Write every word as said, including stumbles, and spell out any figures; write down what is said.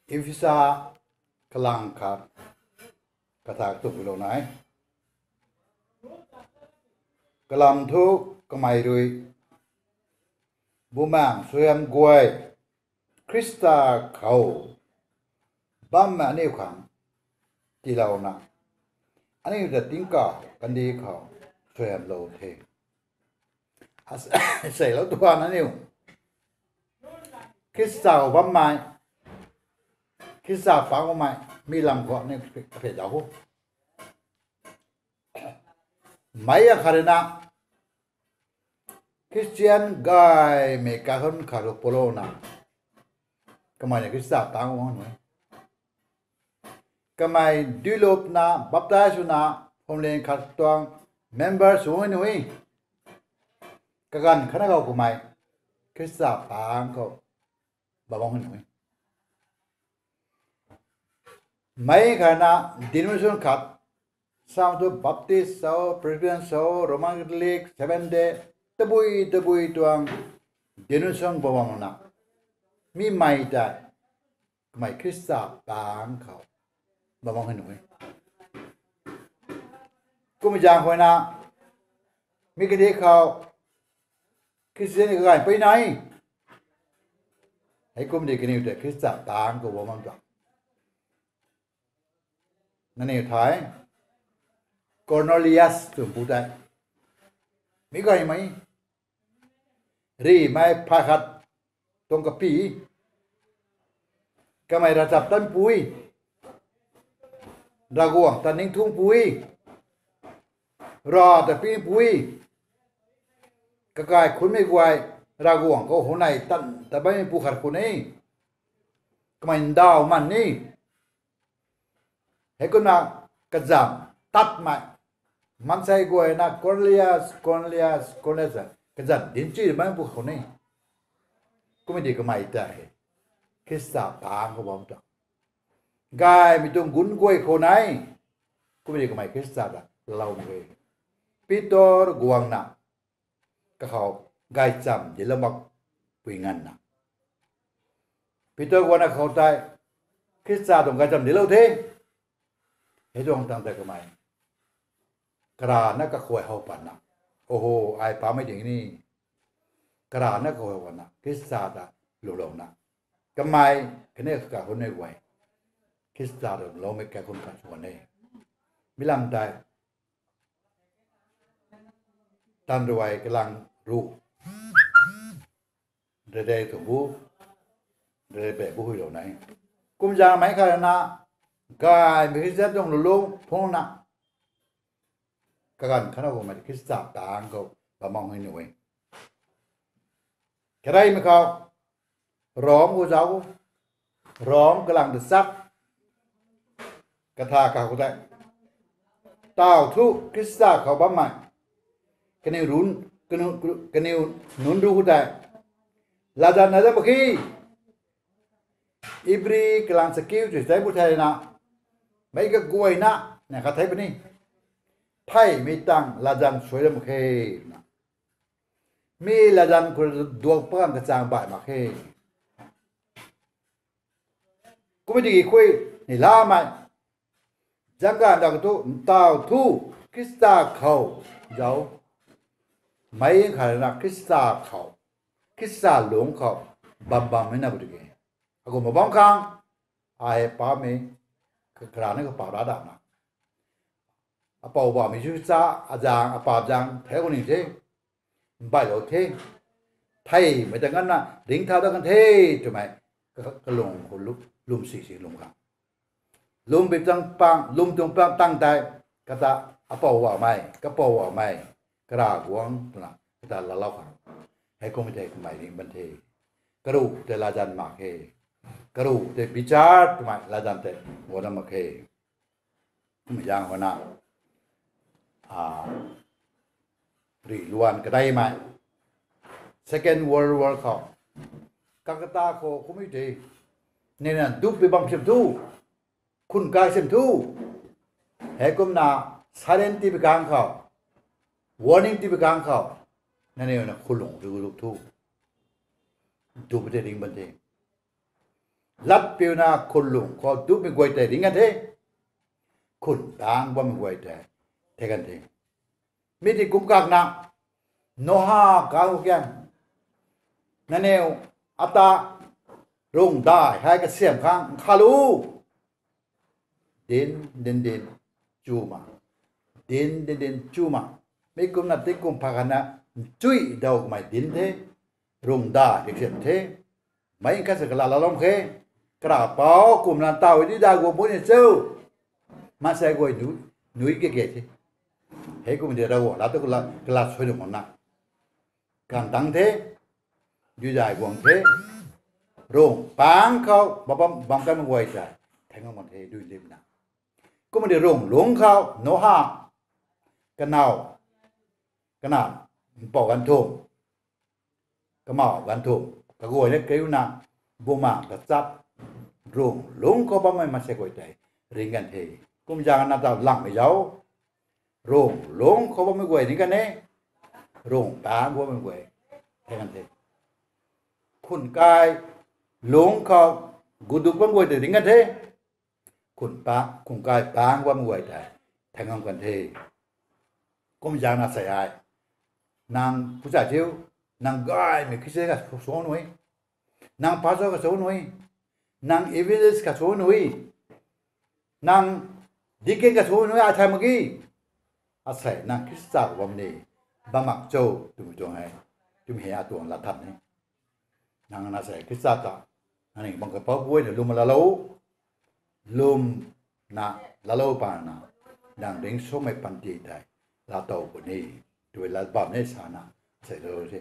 Ephesa kalang khat kathak tuklou nai. Kalam thu kamei rui Bumaengh suaihiam guay Khrista khou bammei aniu khang tiilouna, aniu ta tingkauh kandih khou suaihiamlou the. Seilou tuang aniu Khrista khou bammei, Khrista pang bammei, mi lam khou aniu kaphe zauc o. Meic akhat rui na, Khristian gaymei kaikhunc khat rui pulouna, kamei ni Khrista tang guang nuh e. Kamei duilupna, baptize swna, phuamling khat tuang member sw nuh e. Kaganv khatna khou kamei Khrista pang khou bam nuh e. Meic khat na denomination khat, sam thu Baptist sw, Presbyterian sw, Roman Catholic, Seventh Day, tabui tabui tuang denomination bam bam na, mi mei tei kamei Khrista pang khou bam nuh e. Kum zaeng khou na, mi kandih khou Khristian kaganv pui nai. Heikum di kaniw tei Khrista pang khou bam bam tuang. Nangniw thay, Cornelius twmei pu tei, mi gaymei, rimei phay khat tuang kapy, kamei ravchaptatpui, Ravguangc ta ningthungpui, Rav ta pipui, kakai khunmei guay Ravguangc khou huayney tan ta bammei pu khat khou ni, kamei ndauh man ni. Heikumna kazanc tatmei, maansei guay na Cornelius, Cornelius, Cornelius, kazanc dincthau bammei pu khou ni. Kum di kamei tei Khrista pang khou bam tuang. Gaymei tuang gunc guay khou nai. Kum di kamei Khrista ta lou nuh e. Pitor guangna kakhou gaychamv dinclou makpui nganvna, Pitor guangna khou tei Khrista tuang gaychamv dinclou the. Hei tuang tang tei kamei karana kakhuay how patna, oho, ai pamei ding ni, karana kakhuay how patna Khrista ta lwmlouna, kamei khatni kakhunnei guay Khrista ta lwmloumei kaikhunc khat sw kan e. Mi lam tei Tanruai kalang ruh, rede tuang bu, rede bu huilou nai. Kumzaeng meic khat rui na, gaymei Khristian tuang lulung phungna, kaganv khatna khou mei Khrista tang khou bam nuh e. Kareymei khou, Rom khou zauc, Rom kalang ta chak, katha kakhou tei, tau thu Khrista khou bammei kaniw nunc, kaniw, kaniw nunc ruc khou tei latzan nai dat mak khe. Ibri kalang chakiu tei bu thei na, meic kaguayna na khat thei puni, theimei tang latzan suai dat mak khe na, mi latzan khou duak pakan kachang baih mak khe. Kum tiki khui ni lamei, zangc ganv da kathu ntau thu Khrista khou zauc, meic khat rui na Khrista khou, Khrista lungc khou bam bammei na bu tiki, akumhna bam khang, ai pamei, karana kapou ra dana, apou bammei zu cha, azaeng, apaap zaeng thei khou ni the, mbailou the, theimei ta nganvna ringcthau dat kan the twmei, ka, kalung khou lu, lwm si si lwm khang, lwm bi tang pang, lwm tuang pang tang tei, kata apou bammei, kapou bammei, karavguangc twna kata laalou khang, heikum tei kamei ringc ban the. Karuh tei latzan mak khe, karuh tei bichar twmei latzan tei guang dat mak khe. Kum zaeng khou na, a, rih luan kadeimei, Second World War khou, Calcutta khou kummei tei, nina dup pi bam sim thu, khun kai sim thu, heikumna siren tibi kang khou, warning tibi kang khou, nangniw na khulung ru ru thu, dup tei ringc ban the. latpiuna khunlung khou dupmei guay tei ringc kan the. Khun tang bammei guay tei thei kan the. Mi ti kum kakna, Noha kang kian, nangniw ata rungdai hei kasiam khang nkhavlu, dinc dinc dinc chu ma, dinc dinc dinc chu ma, mi kumna tingkum pha khatna nchui daw kamei dinc the, rungdai kasiam the. Meic khat sa kala laloumei khe, karapou kumna taw dui dai guang bu ni cho, maansei guay nui kage the. Hei kum de Ravguangc lat tu kala suai nuh makna kan tang the, dui dai guang the. Rung pang khou bam bam kanmei guay tei thei ngam kan the dui limna. Kum de rung lungc khou Noha, kanow, kana, mpouh ganv thum, kamauh ganv thum, kaguayna kariuna, bumaeng kachat, rung lungc khou bammei maansei guay tei ringc kan the. Kum zaeng na ta langmei zauc, rung lungc khou bammei guay ringc kan e, rung pang khou bammei guay thei kan the. Khun kai lungc khou guduk bammei guay tei ringc kan the. Khun pa, khun kai pang bammei guay tei thei ngam kan the. Kum zaeng na sei ai, nang pucha thiu, nang gaymei Khristian kha sw nuh e, nang pastor kha sw nuh e, nang evangelist kha sw nuh e, nang deacon kha sw nuh e, ai thay mak ge. Asei nang Khrista khou bam ni, bam mak cho twmei tuang e, twmei hei atuang lat than e. Nang na sei Khrista ta, nang ni bang kapouc guayna lwm laalou, lwmna laalou pana, nang ringcsuangmei panty tei laatow puni, twmei lat bam ni sana, sei lou se.